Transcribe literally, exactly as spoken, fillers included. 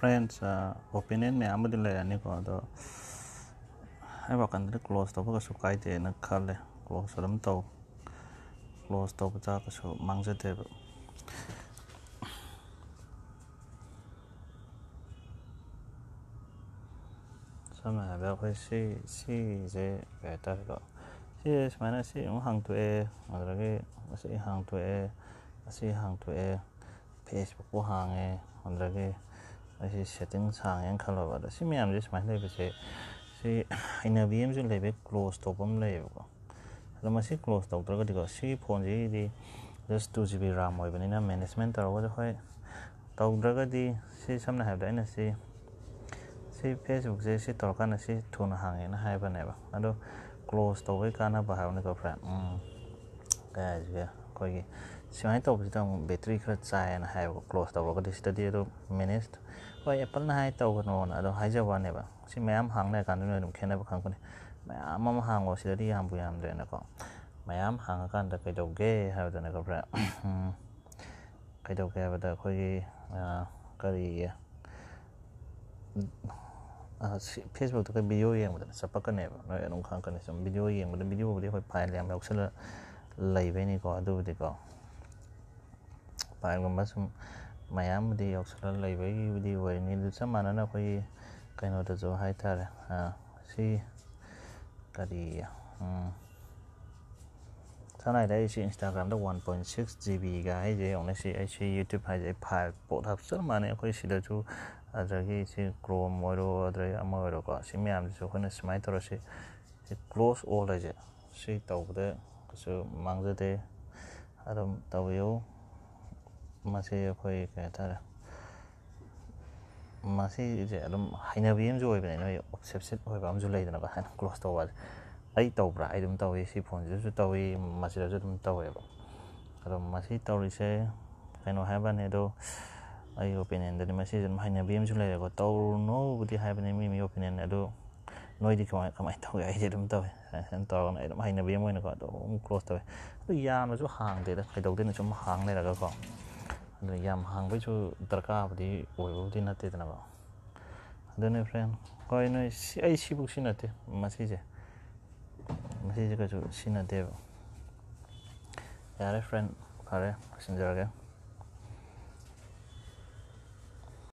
Friends, opinion ꯃꯌꯥꯝꯕꯨꯗꯤ ꯂꯩꯔꯅꯤꯀꯣ, ꯑꯗꯣ ꯑꯩ ꯋꯥꯈꯜꯗꯗꯤ close ꯇꯧꯕ ꯀꯩꯁꯨ ꯀꯥꯏꯗꯦꯅ ꯈꯜꯂꯦ꯫ Close ꯑꯗꯨꯝ ꯇꯧ, close ꯇꯧꯕꯗ ꯀꯩꯁꯨ ꯃꯥꯡꯖꯗꯦꯕ꯫ ꯁꯝꯅ ꯍꯥꯏꯔꯕꯗ ꯑꯩꯈꯣꯏ ꯁꯤ, ꯁꯤꯁꯦ ꯀꯩ ꯍꯥꯏꯇꯥꯔꯦꯀꯣ, ꯁꯤ ꯁꯨꯃꯥꯏꯅ ꯁꯤ ꯑꯃꯨꯛ ꯍꯥꯡꯇꯣꯛꯑꯦ, ꯑꯗꯨꯗꯒꯤ ꯑꯁꯤ ꯍꯥꯡꯇꯣꯛꯑꯦ, ꯑꯁꯤ ꯍꯥꯡꯇꯣꯛꯑꯦ, Facebookꯄꯨ ꯍꯥꯡꯉꯦ, ꯑꯗꯨꯗꯒꯤ ꯑꯩꯁꯤ settings ꯍꯥꯡꯉꯦꯅ ꯈꯜꯂꯣꯕ꯫ ꯑꯗꯣ ꯁꯤ ꯃꯌꯥꯝꯁꯦ ꯁꯨꯃꯥꯏꯅ ꯂꯩꯕꯁꯦ, ꯁꯤ ꯍꯩꯅꯕꯤ ꯑꯃꯁꯨ ꯂꯩꯕꯩ close ꯇꯧꯕ ꯑꯃ ꯂꯩꯌꯦꯕꯀꯣ꯫ ꯑꯗꯣ ꯃꯁꯤ close ꯇꯧꯗ꯭ꯔꯒꯗꯤꯀꯣ, ꯁꯤꯒꯤ phoneꯁꯤꯒꯤꯗꯤ just two GB RAM ꯑꯣꯏꯕꯅꯤꯅ management ꯇꯧꯔꯒꯗꯤ, ꯍꯣꯏ, ꯇꯧꯗ꯭ꯔꯒꯗꯤ ꯁꯤ ꯁꯝꯅ ꯍꯥꯏꯔꯕꯗ ꯑꯩꯅ ꯁꯤ, ꯁꯤ Facebookꯁꯦ ꯁꯤ ꯇꯧꯔꯀꯥꯟꯗ ꯁꯤ ꯊꯨꯅ ꯍꯥꯡꯉꯦꯅ ꯍꯥꯏꯕꯅꯦꯕ꯫ ꯑꯗꯣ close ꯇꯧꯕꯩ ꯀꯥꯟꯅꯕ ꯍꯥꯏꯕꯅꯤꯀꯣ, friend꯫ ꯎꯝ, ꯀꯩ ꯍꯥꯏꯁꯤꯒꯦ, ꯑꯩꯈꯣꯏꯒꯤ ꯁꯨꯃꯥꯏꯅ ꯇꯧꯕꯁꯤꯗ ꯑꯃꯨꯛ battery ꯈꯔ ꯆꯥꯏꯌꯦꯅ ꯍꯥꯏꯌꯦꯕꯀꯣ, close ꯇꯧꯔꯒꯗꯤ꯫ ꯁꯤꯗꯗꯤ ꯑꯗꯨꯝ manage, ꯍꯣꯏ, Appleꯅ ꯍꯥꯏ ꯇꯧꯒꯅꯣꯅ ꯑꯗꯣ ꯍꯥꯏꯖꯕ ꯋꯥꯅꯦꯕ꯫ ꯁꯤ ꯃꯌꯥꯝ ꯍꯥꯡ ꯂꯩꯔꯀꯥꯟꯗ ꯅꯣꯏ ꯑꯗꯨꯝ ꯈꯦꯠꯅꯕ ꯈꯪꯉꯛꯀꯅꯤ꯫ ꯃꯌꯥꯝ ꯑꯃ ꯍꯥꯡꯉꯣ, ꯁꯤꯗꯗꯤ ꯌꯥꯝꯕꯨ ꯌꯥꯝꯗ꯭ꯔꯦꯅꯀꯣ꯫ ꯃꯌꯥꯝ ꯍꯥꯡꯉꯀꯥꯟꯗ ꯀꯩꯗꯧꯒꯦ ꯍꯥꯏꯕꯗꯅꯦꯀꯣ, friend, ꯎꯝ, ꯀꯩꯗꯧꯒꯦ ꯍꯥꯏꯕꯗ ꯑꯩꯈꯣꯏꯒꯤ, ꯑ, ꯀꯔꯤꯌꯦ, ꯑ, ꯁꯤ Facebookꯇꯒ video ꯌꯦꯡꯕꯗꯅꯦ ꯆꯞꯄꯛꯀꯅꯦꯕ, ꯅꯣꯏ ꯑꯗꯨꯝ ꯈꯪꯉꯛꯀꯅꯤ꯫ ꯁꯨꯝ video ꯌꯦꯡꯕꯗ, videoꯕꯨꯗꯤ ꯑꯩꯈꯣꯏ file ꯌꯥꯝ ꯌꯥꯎꯁꯜꯂ ꯂꯩꯕꯩꯅꯤꯀꯣ, ꯑꯗꯨꯕꯨꯗꯤꯀꯣ꯫ Fileꯒꯨꯝꯕ ꯁꯨꯝ ꯃꯌꯥꯝꯕꯨꯗꯤ ꯌꯥꯎꯁꯜꯂ ꯂꯩꯕꯒꯤꯕꯨꯗꯤ ꯑꯣꯏꯔꯤꯅꯤ꯫ ꯑꯗꯨ ꯆꯞ ꯃꯥꯟꯅꯅ ꯑꯩꯈꯣꯏꯒꯤ ꯀꯩꯅꯣꯗꯁꯨ ꯍꯥꯏꯇꯥꯔꯦ, ꯑ, ꯁꯤ ꯀꯔꯤ, ꯎꯝ, ꯁꯝꯅ ꯍꯥꯏꯔꯕꯗ ꯑꯩꯁꯤ Instagramꯗ one point six GBꯒ ꯍꯥꯏꯁꯦ ꯌꯦꯡꯉꯨꯅꯦ꯫ ꯁꯤ ꯑꯩ ꯁꯤ YouTube ꯍꯥꯏꯁꯦ ꯑꯩ file ꯄꯣꯠ ꯍꯥꯞꯆꯕ ꯃꯥꯟꯅꯩ꯫ ꯑꯩꯈꯣꯏ ꯁꯤꯗꯁꯨ, ꯑꯗꯒꯤ ꯁꯤ Chrome ꯑꯣꯏꯔꯣ, ꯑꯗꯒꯤ ꯑꯃ ꯑꯣꯏꯔꯣꯀꯣ, ꯁꯤ ꯃꯌꯥꯝꯁꯤꯁꯨ ꯑꯩꯈꯣꯏꯅ ꯁꯨꯃꯥꯏꯅ ꯇꯧꯔ ꯁꯤ, ꯁꯤ close all ꯍꯥꯏꯁꯦ, ꯁꯤ ꯇꯧꯕꯗ ꯀꯩꯁꯨ ꯃꯥꯡꯖꯗꯦ꯫ ꯑꯗꯨꯝ ꯇꯧꯕꯤꯌꯨ꯫ ꯃꯁꯤ ꯑꯩꯈꯣꯏ ꯀꯩ ꯍꯥꯏꯇꯥꯔꯦ, ꯃꯁꯤꯁꯦ ꯑꯗꯨꯝ ꯍꯩꯅꯕꯤ ꯑꯃꯁꯨ ꯑꯣꯏꯕꯅꯦ, ꯅꯣꯏ obsessive ꯑꯣꯏꯕ ꯑꯃꯁꯨ ꯂꯩꯗꯅꯀꯣ, ꯍꯥꯏꯅ close ꯇꯧꯕ ꯍꯥꯏꯁꯦ꯫ ꯑꯩ ꯇꯧꯕ꯭ꯔꯥ? ꯑꯩ ꯑꯗꯨꯝ ꯇꯧꯏ, ꯁꯤ phoneꯁꯤꯗꯁꯨ ꯇꯧꯏ, ꯃꯁꯤꯗꯁꯨ ꯑꯗꯨꯝ ꯇꯧꯋꯦꯕ꯫ ꯑꯗꯣ ꯃꯁꯤ ꯇꯧꯔꯤꯁꯦ ꯀꯩꯅꯣ ꯍꯥꯏꯕꯅꯤ, ꯑꯗꯣ ꯑꯩꯒꯤ opinionꯗꯗꯤ ꯃꯁꯤꯁꯦ ꯑꯗꯨꯝ ꯍꯩꯅꯕꯤ ꯑꯃꯁꯨ ꯂꯩꯔꯦꯀꯣ꯫ ꯇꯧꯔꯨꯅꯣꯕꯨꯗꯤ ꯍꯥꯏꯕꯅꯤ ꯃꯤ ꯃꯤ opinion, ꯑꯗꯣ ꯅꯣꯏꯗꯤ ꯀꯃꯥꯏ, ꯀꯃꯥꯏꯅ ꯇꯧꯒꯦ? ꯑꯩꯗꯤ ꯑꯗꯨꯝ ꯇꯧꯋꯦ, ꯁꯨꯃꯥꯏꯅ ꯇꯧꯔꯒꯅ ꯑꯩ ꯑꯗꯨꯝ ꯍꯩꯅꯕꯤ ꯑꯃ ꯑꯣꯏꯅꯀꯣ ꯑꯗꯨꯝ close ꯇꯧꯋꯦ꯫ ꯑꯗꯨ ꯌꯥꯝꯅꯁꯨ ꯍꯥꯡꯗꯦꯗ, ꯀꯩꯗꯧꯗꯣꯏꯅꯣ ꯁꯨꯝ ꯍꯥꯡ ꯂꯩꯔꯒꯀꯣ꯫ ꯑꯗꯨꯅ ꯌꯥꯝ ꯍꯥꯡꯕꯩꯁꯨ ꯗꯔꯀꯥꯔꯕꯨꯗꯤ ꯑꯣꯏꯕꯕꯨꯗꯤ ꯅꯠꯇꯦꯗꯅꯀꯣ꯫ ꯑꯗꯨꯅꯦ friend, ꯍꯣꯏ, ꯅꯣꯏ ꯁꯤ, ꯑꯩ ꯁꯤꯕꯨꯛ ꯁꯤꯖꯤꯟꯅꯗꯦ, ꯃꯁꯤꯁꯦ, ꯃꯁꯤꯁꯦ ꯀꯩꯁꯨ ꯁꯤꯖꯤꯟꯅꯗꯦꯕ꯫ ꯌꯥꯔꯦ friend, ꯐꯔꯦ, ꯂꯣꯏꯁꯤꯟꯖꯔꯒꯦ꯫